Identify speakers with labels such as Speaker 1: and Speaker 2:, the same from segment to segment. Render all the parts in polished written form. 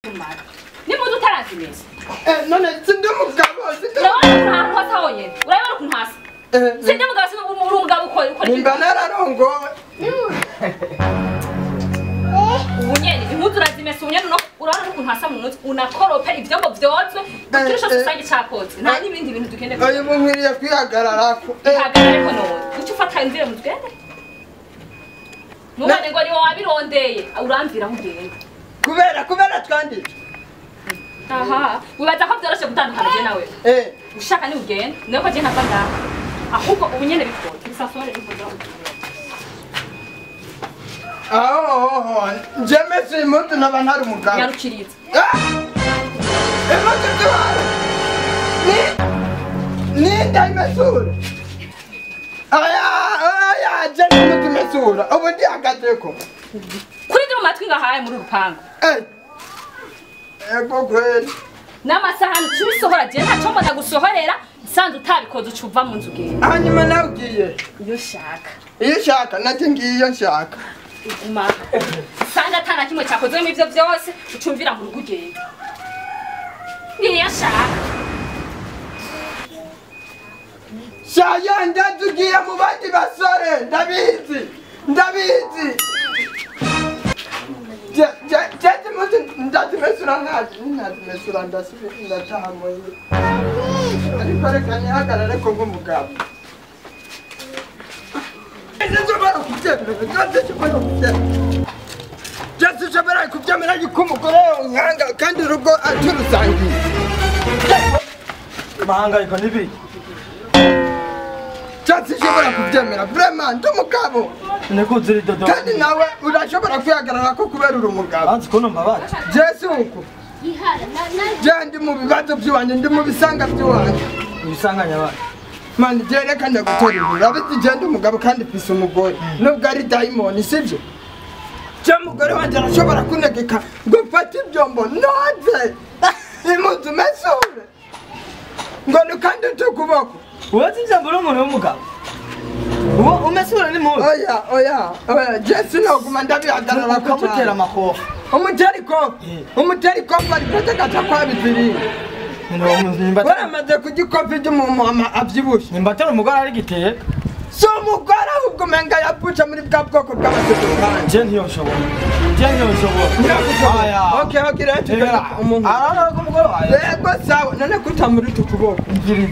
Speaker 1: Kumara. N'impuzu utarazimesa.
Speaker 2: None sindi umugabo, sindi.
Speaker 1: Urabona ukuntu ahantu hasa honyene. Urabona ukuntu hasa. Sindi umugabo, sindi uri umugabo ukora.
Speaker 2: Nimba nararongowe.
Speaker 1: Ubu nyene impuzu urazimesa ubu nyene urabona ukuntu hasa mu mutwe unakorope ivyombo vyozwe kugira cyose usange cakoze nta n'ibindi bintu dukeneye.
Speaker 2: Oya ubu nkwiriye kwihagararako.
Speaker 1: Ihagarara ariko none uca ufata imvire mu tugende. Ntubone ngo ni wowe wabirondeye uramvira aho ugenda.
Speaker 2: Kubera twanditse.
Speaker 1: Aha wibaza ko vyoroshe gutandukana je nawe. Ushaka ni ugenda niyo ko je ntava ngaha ahubwo ubu nyene bikora bisasore bivuga ugenda.
Speaker 2: Aho njemese impuzu naba ntari umugabo.
Speaker 1: Nyarukiriza.
Speaker 2: Impuzu ziwara. Ni ndayimesura. Aya je impuzu imesura ubu ndihagazeko.
Speaker 1: Kuri ndi mu matwi ngahaye muri urupangu.
Speaker 2: Ego kweli.
Speaker 1: N'amasahani ucubisohora je ntaco mbona gusohorera nsanze utabikoze uca uva mu nzu ugenda.
Speaker 2: Hanyuma nawe ugiye.
Speaker 1: Iyo ushaka.
Speaker 2: Iyo ushaka nanje ngiye iyo nshaka.
Speaker 1: Uguma usanga ata na kimwe cyakozwemo ivyo vyose ucumvira mu rugo ugenda. Niyo nshaka.
Speaker 2: Shaya ndazugiye mu bandi basore ndabizi. Ndabizi. Je muzi ndazimesura nkazi ndazimesura ndasubira ndataha muhira. Ariko reka ntihagarare ko nk'umugabo. Sinshobora kubyemera yuko umugore nkanga kandi urugo aturusangiye.
Speaker 3: Mahangayiko n'ibiki?
Speaker 2: Sinshobora kubyemera vraiment ndi umugabo.
Speaker 3: Nikuzira idodo.
Speaker 2: Kandi nawe urashobora kwihagarara ko kubera uri umugabo.
Speaker 3: Banzi kuno mbabaje.
Speaker 2: Je si uko. Je ndi mu bibazo by'iwanjye ndi mu bisanga by'iwanjye.
Speaker 3: Ibisanganya abana.
Speaker 2: Mani je reka ndagutora inkuru. Urabizi je ndi umugabo kandi mfise umugore. Nubwo ari dayimoni sivyo? Je umugore wanje arashobora kuntegeka ngo mfate ivyombo noze impuzu mesure ngo nukande ukuboko.
Speaker 3: Woza ivyombo uri umuntu w'umugabo. Uwo umesura n'impuzu.
Speaker 2: Oya oya oya je sinoguma ndabihagarara ko
Speaker 3: ukamutera amakofa.
Speaker 2: Umutera ikofa. Umutera ikofa ariko agaca kwa biziringa. Waramaze kurya ikofi ry'umuntu avyibushe.
Speaker 3: Nimba atari umugore ari giteye.
Speaker 2: Si umugore ahubwo umenga yavuce muri bwa bwoko bw'abasedukani.
Speaker 3: Je ntiyoshobora. Je ntiyoshobora.
Speaker 2: Ntiyoshobora. Okay okay rero tugera umuntu.
Speaker 3: Arabona ko umugore wawe.
Speaker 2: Yego sawa none kutamurita ukuboko.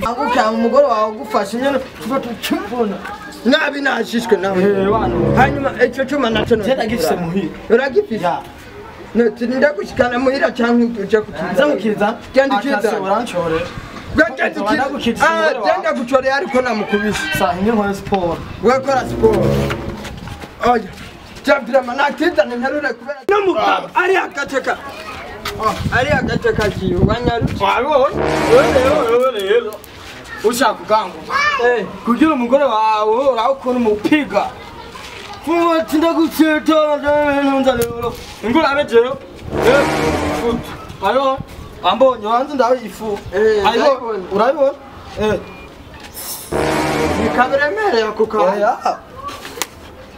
Speaker 3: Angukira umugore wawe ugufashe nyene tuba tukibona.
Speaker 2: Nabi nashishwe nawe. Hanyuma ico cuma naco
Speaker 3: none. Je ndagifise muhira.
Speaker 2: Uragifise? Ndagushikana muhira canke uje kukiza.
Speaker 3: Nzamukiza.
Speaker 2: Genda ukiza.
Speaker 3: Urancore.
Speaker 2: Genda gucorera ariko namukubise.
Speaker 3: Saha imwe nkora siporo.
Speaker 2: Wekora siporo. Oya. Jabrama nakizana nterure kubera n'umugabo ari agateka. Ari agateka kiyo wanyaruki.
Speaker 3: Wabonye? Wewe rero. Ushaka kuganguka. Kugira umugore wawe uraho ukuntu umupiga. Futi ndagutseta nzanzanero. Ingura abejero. Futi. Ayo ambonye hanze ndawe ifu. Ayo urabibona?
Speaker 2: Nikabiremereye kuko.
Speaker 3: Oya.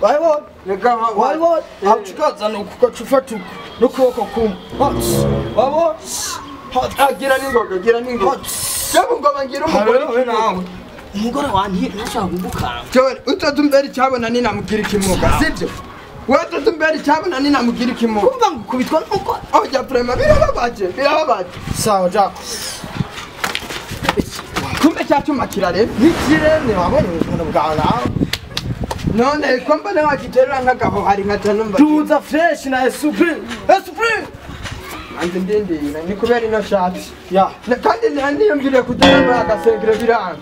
Speaker 3: Wabibona? Wabibona? Acukaza ukacufata n'ukuboko kumwe. Wabibona?
Speaker 2: Agira n'ingoga, gira n'ingoga. Jewe ngo bangira umugore
Speaker 3: nawe. Umugore wanje ntashaka kugukanga.
Speaker 2: Jewe utozumbera icyabona ninamugira ikimuga, sivyo? Utozumbera icyabona ninamugira ikimuga.
Speaker 3: Kumva ngo kubitwa n'umugore.
Speaker 2: Oya vraiment birababaje, birababaje.
Speaker 3: Sawa Jaco.
Speaker 2: Kumbe cyacuma kiraremye.
Speaker 3: Nikiremye wabonye ubuntu bwawe nawe.
Speaker 2: None ko mbona wagiterura nk'agaho hari nka numva.
Speaker 3: Tuza fresh na esprit. Esprit.
Speaker 2: Anze ndindira ni kubera ino shati.
Speaker 3: Ya.
Speaker 2: Kandi niyumviriye kutaramba agasengero biranga.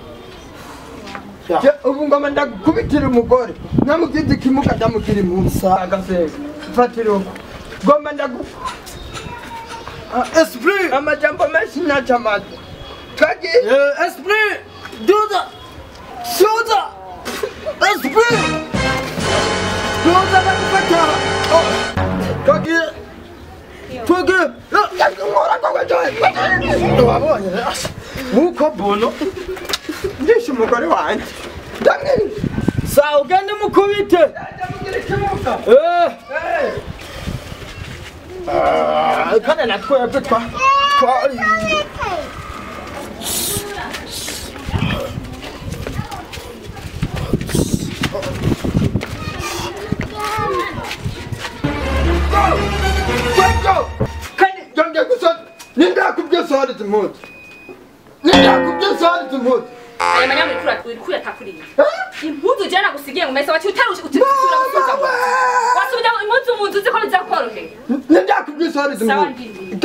Speaker 2: Ubu ngoma ndagukubitira umugore namugize ikimuga ndamugira impuzu agasengero. Fatira uko. Ngoma ndagu
Speaker 3: esprit
Speaker 2: amajambo menshi ntacamaze. Twagiye
Speaker 3: esprit duza suza esprit
Speaker 2: duza ndagufata.
Speaker 3: Twagiye twagiye wabonye nkuko bono
Speaker 2: ndishe umugore wanje ndamwica.
Speaker 3: Sawa ugende mukubite.
Speaker 2: Ndamugira ikimuga.
Speaker 3: Kandi natwebwe twari
Speaker 2: Kandi yongeye gusohora ninde yakubwiye usohora izi mpuzu? Ninde yakubwiye usohora izi mpuzu?
Speaker 1: Aya manyama uriko uratakuriye. Impuzu je nagusigiye mu mesa wacu utarusha utisura gusubiza. Wasubiza impuzu mu nzu ziko bizakorohera.
Speaker 2: Ninde yakubwiye usohora izi
Speaker 1: Sawa
Speaker 2: mpuzu?
Speaker 1: ndindi.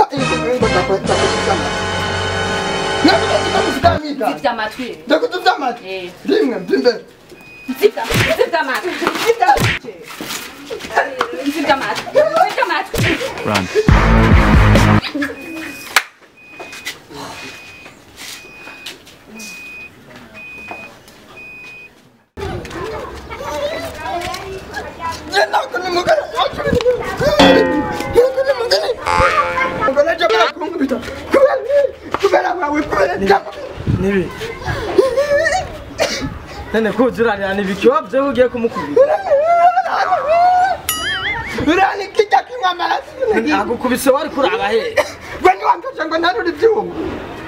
Speaker 1: Nzivya amatwi.
Speaker 2: Ndakutuvya amatwi.
Speaker 1: Eh.
Speaker 2: Rimwe mvimbere.
Speaker 1: Nzivya nzivya amatwi. Nzivya amatwi. Nzivya amatwi.
Speaker 4: Run.
Speaker 3: Nibi. Nene kuzurarira nibiki wavye ugiye kumukubita.
Speaker 2: Urani kijya kinywa amaraso.
Speaker 3: Agukubise wari kuraba he?
Speaker 2: We niwambeje ngo ntarure ivyuma.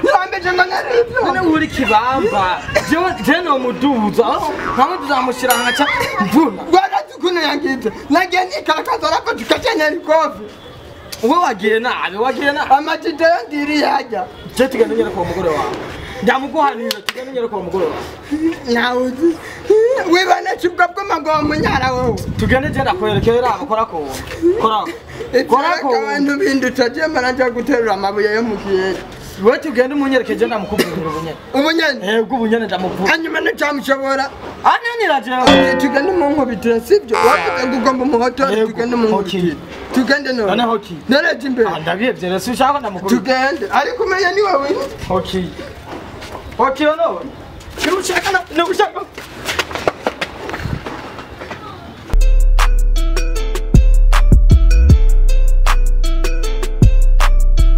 Speaker 2: Niwambeje ngo ntarure ivyuma.
Speaker 3: None uri kibamba. Jewe je no muduza. Nkamwe tuzamushira nkaca mvuna.
Speaker 2: Warazi ukuntu yangize. Nagiye nikarakaza arako tukacenya ikofi.
Speaker 3: Uwe wagiye nabi, wagiye nabi.
Speaker 2: Amajije yo ndiriye hajya.
Speaker 3: Je tugende nyereka uwo mugore wawe. Ndamuguhanira tugende nyereka uwo mugore wawe.
Speaker 2: Nawuzi. Wibana kibwa bw'amago wa munyara wowe.
Speaker 3: Tugende je ndakwerekera abakora ko. Kora. Kora ko.
Speaker 2: Abantu bindutse je maranja guterura amabuye yo mu kiyeri.
Speaker 3: We tugende umunyerekeje ndamukubwira ubunyene.
Speaker 2: Ubunyene.
Speaker 3: Yego ubunyene ndamuvura.
Speaker 2: Hanyuma nticamushobora.
Speaker 3: Ananira jewe.
Speaker 2: Tugende umunkubitire sibyo? Wavuze ngo ugomba umuhotore
Speaker 3: Yego,
Speaker 2: tugende umunkubitire. Tugende none.
Speaker 3: None hoki.
Speaker 2: Nereje imbere.
Speaker 3: Ah ndabihevye rero sinshaka ndamukubita.
Speaker 2: Tugende. Ariko umenye ni wowe.
Speaker 3: Hoki. Hoki no. Niushaka na niushaka.